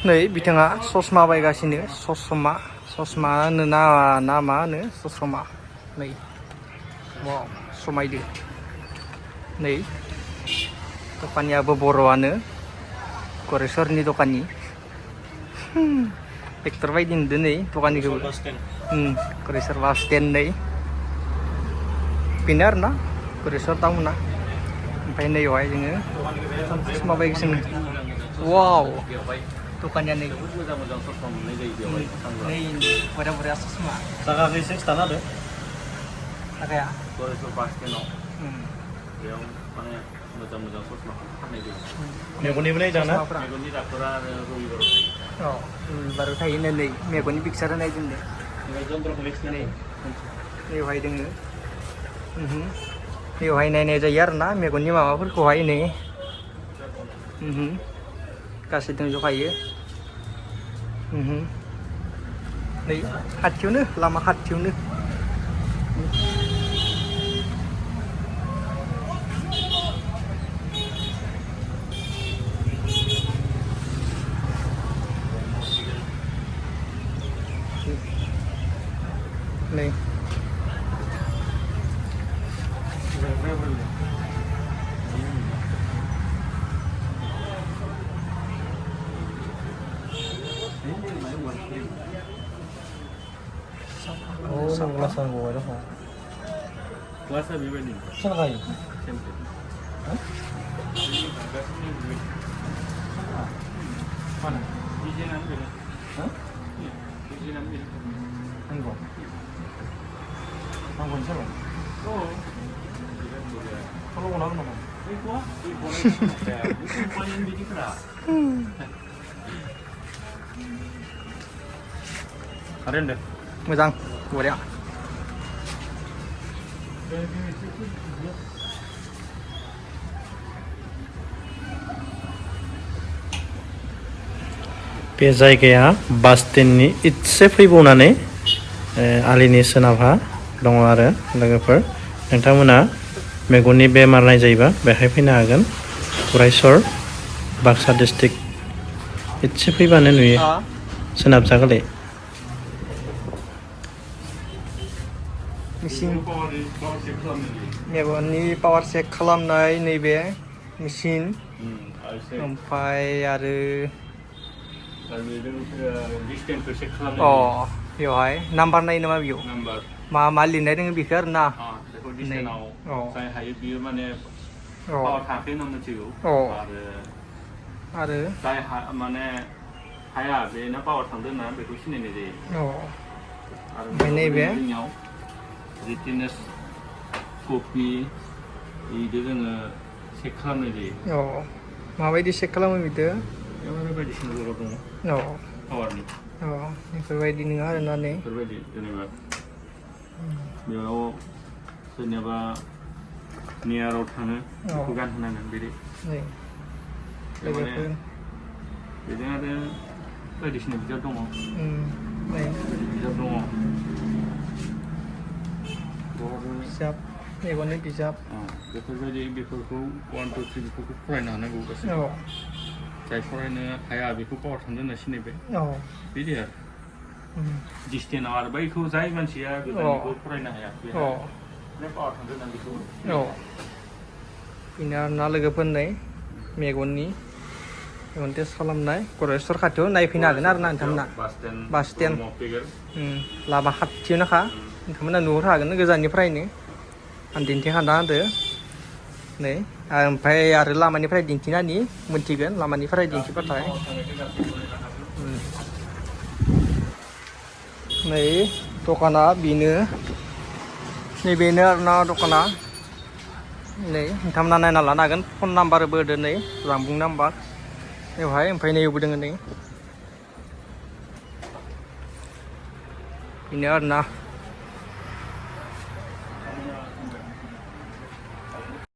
नै बिथाङा ससमा बायगासिनो ससमा होनो ना मा होनो ससमा नै वाव समायदो नै दखानियाबो बर'आनो गरेस्वरनि दखानि एक्टर बायदि नुदों नै दखानिखौबो गरेस्वर बास स्टेन्ड नै बेनो आरोना गरेस्वर टाउना ओमफ्राय नैयावहाय जोङो ससमा बायगासिनो वाव दखानिया नै मोजां ससमा मोननाय जायो बेवहाय नै बरिया ससमा जागाखौ एसे खिथाना होदो जागाया गरेस्वर बास स्टेन्डआव बेयाव माने मोजां ससमाखौ फाननाय जायो मेगननिबो नायजाना मेगननि डाक्टरा आरो रबिबाराव थायो रबिबाराव थायो नै मेगननि पिक्सार होनाय दोनदो नैयावहाय दोङो नैयावहाय नायनाय जायो आरोना मेगननि माबाफोरखौहाय नै गासै दंजोबखायो नै खाथियावनो लामा खाथियावनो नै ग्लासा गबाय दङ ग्लासा बेबायदि सोरगायो mana izinan bener izinan bener enggak tanggung siapa oh kalau mau nanggung mana itu ya itu paling bikin keras keren deh mo장 boriya बे जायगाया बास स्टेन्डनि इसे फैबावनानै आलिनि सोनाबहा दङ आरो लोगोफोर नोंथांमोना मेगननि बेमार नायजायोबा बेहाय फैनो हागोन गरेस्वर बाक्सा डिस्ट्रिक्ट इसे फैबानो नुयो सोनाब जागाले मेसिन मेगननि पावार चेक खालामनाय नैबे मेसिन ओमफ्राय आरो बेवहाय नाम्बार नायो नामा बेयाव मा लिरनाय दङ बेखौ आरो ना जाय हायो बियो माने पावार थाखै होनना मिथिगौ आरो जाय माने हाया बेना पावार थांदों होनना बेखौ सिनायनाय जायो ओमफ्राय नैबे रिटिनास कपि बिदि जोङो चेक खालामनाय जायो माबायदि चेक खालामो बिदो बायदिसिना जगार दङ पावारनि बेफोरबायदि नङा आरोना नै बेफोरबायदि जेनेबा बेयाव सोरनियाबा नियाराव थाङो बेखौ गानहोनांगोन बिदि बेजों आरो बायदिसिना बिजाब दङ बिजाब मेगननि बिजाब बेफोरबायदि बेफोरखौ 1 2 3 बेफोरखौ फरायनो हानांगौ गासैबो जाय फरायनो हाया बेखौ पावार थांदों होनना सिनायबाय बिदि आरो डिस्टेन्सआव आरो बैखौ जाय मानसिया गोजाननिखौ फरायनो हाया बेहा पावार थांदों होनना बेखौ बेनो आरोना लोगोफोरनै मेगन टेस्ट खालामनाय गरेस्वर खाथियाव नायफैनो हागोन आरो ना नोंथांमोना बास स्टेन्ड लामा खाथियावनोखा नोंथांमोना नुहुरनो हागोन गोजाननिफ्रायनो आं दिन्थिखाना होदो नै ओमफ्राय आरो लामानिफ्राय दिन्थिनानै मोनथिगोन लामानिफ्राय दिन्थिबाथाय नै दखाना बेनो नैबेनो आरोना दखाना नै नोंथांमोना नायना लानो हागोन फन नाम्बारबो होदो नै जानबुं नाम्बार बेवहाय ओमफ्राय नैयावबो दङ नै बेनो आरोना